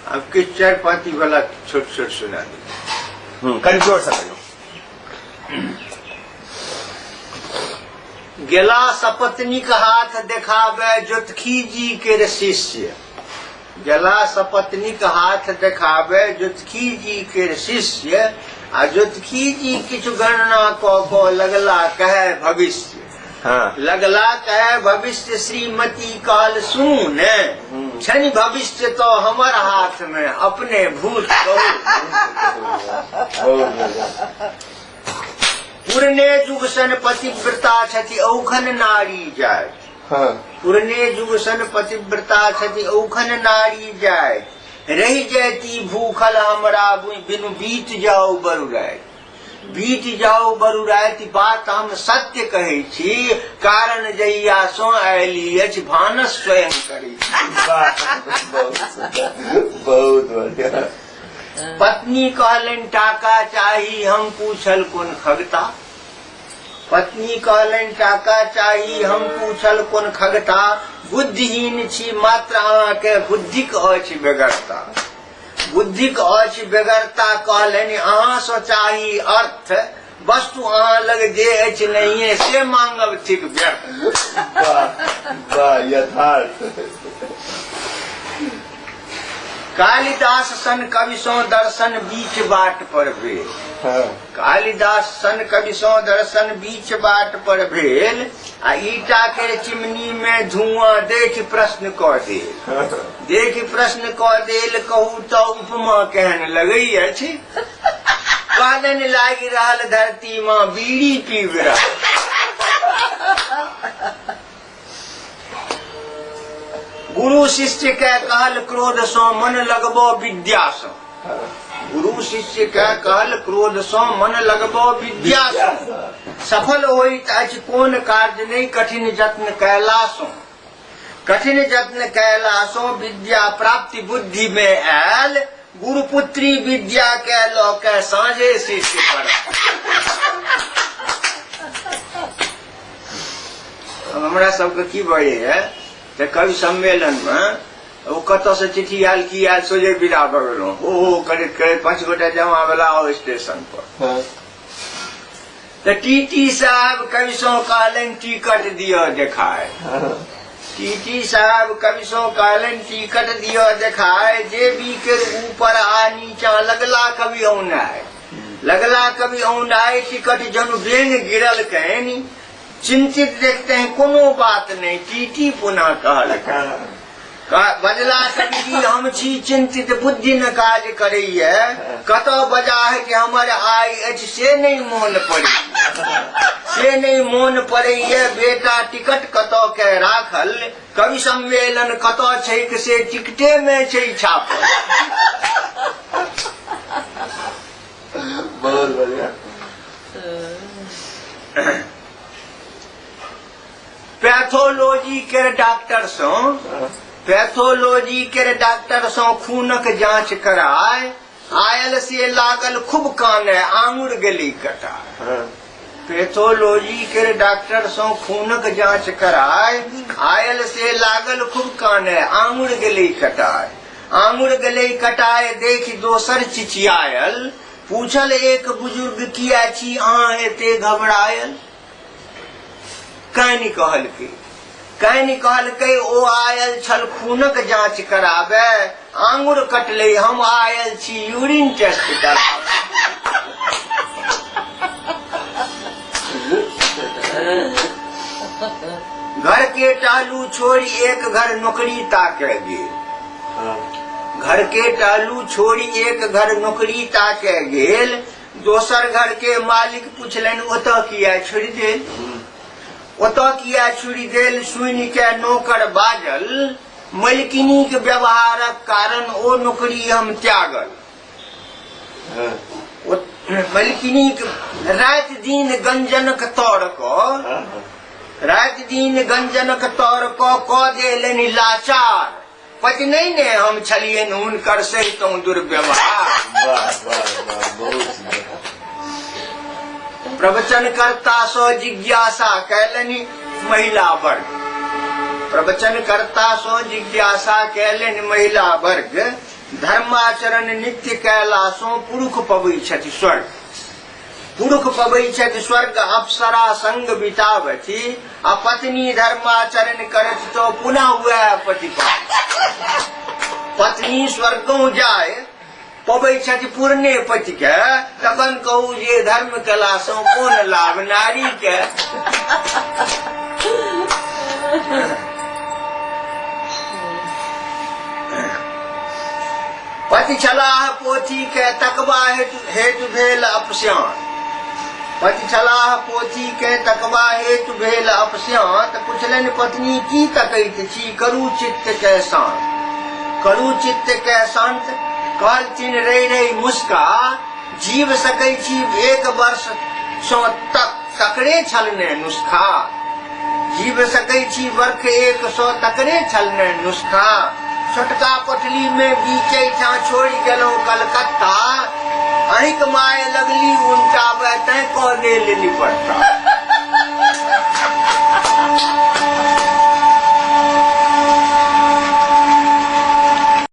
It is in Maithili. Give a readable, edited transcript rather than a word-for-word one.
आब किछु चारि पाँती वाला छोट छोट सुना दी। कनि जोरसँ कहियौ। गेला सपत्नीक हाथ देखाबे ज्योतिखी जी केर शिष्य, गेला सपत्नीक हाथ देखाबे ज्योतिखी जी केर शिष्य, आ ज्योतिखी जी किछु गणना कऽ कऽ लगला कहै भविष्य। लगला कहै भविष्य। श्रीमती कहल सुनू ने, छनि भविष्य तो हमर हाथ में, अपने भूत कहू। पुरने युग सन पतिव्रता छथि औखन नारी जाय। पुरने युग सन पतिव्रता छथि औखन नारी जाय, रहि जयती भूखल हमरा बिनु बीत जाउ बरु राति, बीत जाउ बरु राति। बात हम सत्य कहै छी, कारण जहिया सँ आयली अछि भानस स्वयं करै छी। बहुत सुंदर, बहुत बढ़िया। पत्नी कहलनि टाका चाही, हम पूछल कोन खगता। पत्नी कहलनि टाका चाही, हम पूछल कोन खगता, बुद्धिहीन छी मात्र अहाँके बुद्धिक अछि बेगरता, बुद्धिक अछि बेगरता। कहलनि अहाँसँ चाही अर्थ, वस्तु अहाँ लग जे अछि नहिये से मांगब थिक व्यर्थ। वाह वाह, यथार्थ। कालिदास सन कवि सँ दर्शन बीच बाट पर भेल। कालिदास सन कवि सँ दर्शन बीच बाट पर भेल, आ ईटा के चिमनी में धुआं देखि प्रश्न कऽ देल, देखि प्रश्न कऽ देल, कहू तऽ उपमा केहन लगै अछि? कहलनि लागि रहल धरती माँ बीड़ी पीब रहल। गुरु शिष्य के कहल क्रोध सँ मन लगबो विद्या सँ, गुरु शिष्य के कहल क्रोध सँ मन लगबो विद्या सँ, सफल होइत अछि कोन कार्य नहि कठिन यत्न कयला सँ, कठिन यत्न कयला सँ विद्या प्राप्ति बुद्धि में आयल, गुरुपुत्री विद्या के लऽ के साँझे शिष्य पर। हमरा सबके की बजैए तऽ कवि सम्मेलनमे ओ कतऽसँ चिट्ठी आयल की आयल, सोझे विदा भऽ गेलहुँ, हो हो करैत करैत 5 गोटे जमा भेला ओ स्टेशन पर। तऽ टीटी साहब कविसँ कहलनि टिकट दिअ देखाय, टीटी साहब कविसँ कहलनि टिकट दिअ देखाय, जेबी के ऊपर आ नीचा लगला कवि औनाय, लगला कवि औनाय। टिकट जनु बेंग गिरल कहनि, चिंतित देखते हैं कोनो बात नहीं, टीटी पुनः कहलकनि, बजला कवि हम छी चिंतित, बुद्धि न काज करैए, कतऽ बजा है कि हमर आइ अछि से नहीं मोन पड़ै, से नहीं मोन पड़ैए, बेटा टिकट कतऽ के राखल, कवि सम्मेलन कतऽ छैक से टिकटे में छै छापल। बहुत बढ़िया। पैथोलॉजी के डॉक्टर सँ, पैथोलॉजी के डॉक्टर सँ खूनक जांच कराय आयल, से लागल खूब काने आंगुर गेली कटाय। पैथोलॉजी के डॉक्टर सँ खूनक जांच कराय आयल, से लागल खूब काने आंगुर गेली कटाय, आंगुर गेलै कटाय। देखि दोसर चिचियायल, पूछल एक बुजुर्ग किया छी अहाँ एते घबरायल? कानि कहलकै, कानि कहलकै ओ आयल छल खूनक जांच कराबे, आंगुर कटलै, हम आयल छी यूरिन टेस्ट कराबे। घर के टहलू छोड़ि एक घर नौकरी ताके गेल, घर के टहलू छोड़ि एक घर नौकरी ताके गेल, दोसर घर के मालिक पुछलनि ओतऽ किया छोड़ि देल, ओतऽ किया छोड़ि देल? सुनि के नौकर बाजल, मलकिनी के व्यवहारक कारण ओ नौकरी हम त्यागल। मलकिनी के राति दिन गंजनक तर कऽ, राति दिन गंजनक तर कऽ कऽ देलनि लाचार, पति नहि ने हम छलियनि हुनकर सहितहुँ दुर्व्यवहार। वाह वाह वाह, बहुत सुंदर। प्रवचनकर्ता सँ जिज्ञासा कयलनि महिला वर्ग, प्रवचनकर्ता सँ जिज्ञासा कयलनि महिला वर्ग, धर्माचरण नित्य कयलासँ पुरुष पबै छथि स्वर्ग। पुरुष पबै छथि स्वर्ग अप्सरा संग बिताबथि आ पत्नी धर्माचरण करथि तो पुनः वएह पति पाबथि। पत्नी स्वर्गों जाय पबै छथि पुरने पति के, तखन कहू जे धर्म कयलासँ कोन लाभ नारी के। पति छलाह पोथी के तकबा हेतु हेतु भेल अपस्यान। पति छलाह पोथी के तकबा हेतु भेल अपस्यान, तऽ पुछलनि पत्नी की तकैत छी, करू चित्त के शांत। करू चित्त के शांत, कहलथिन रहि रहि मुस्का, जीव सकै छी एक वर्ष सँ तक, तकरे छल ने नुस्खा। जीव सकै छी बर्ख एक सौ, तकरे छल ने नुस्खा। छोटका कोठली मे बीचै ठाँ छोड़ि गेलहुँ कलकत्ता, अहिक माय लगली उनटाबे तैं कऽ देल निपट्टा।